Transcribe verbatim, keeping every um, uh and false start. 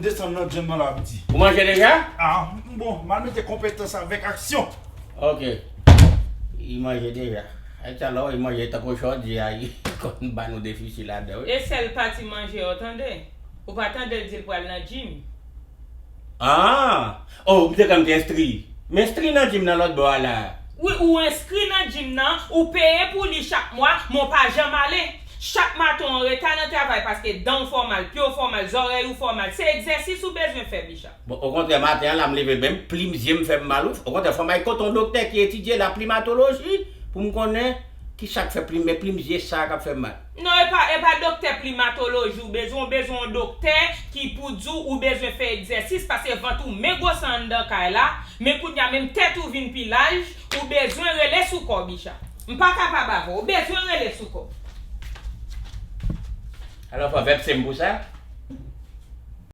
Desann nan djim nan la ap di. Ou manje deja? Ah, bon, m al mete konpetans avèk aksyon. Ok. Li manje deja. Ay, talè, li manje tankou chòdye a, li konn ba nou defisi ladan, wi. E sèl pati manje yo, tande. Ou pa tande l di l pral nan djim. Ah! Oh, m te kwè m te enstri. M enstri nan djim nan lòt bò a la. Wi, ou enskri nan djim nan, ou peye pou li chak mwa, men w pa janm ale. Chak maten w anreta nan travay paske dan w fè w mal, pye w fè w mal, zòrèy ou fè w mal. Se egzèsis ou bezwen fè, Bicha. Bon, okontrè, maten an la, m leve, menm plim zye m fè m mal, wi. Okontrè, fò m al kote yon doktè ki etidye laplimatoloji pou m konnen ki sa k fè plim, men plim zye sa k ap fè m mal. Non, e pa, e pa doktè plimatoloji ou bezwen, ou bezwen yon doktè ki pou di w ou bezwen fè egzèsis, paske vant ou men gwo sa anndan kay la, men kounye a menm tèt ou vin pi laj, ou bezwen rele sou kò w, Bicha. M pa kapab avè w, ou bezwen rele sou kò w. Alò, fò vèpse m pou sa?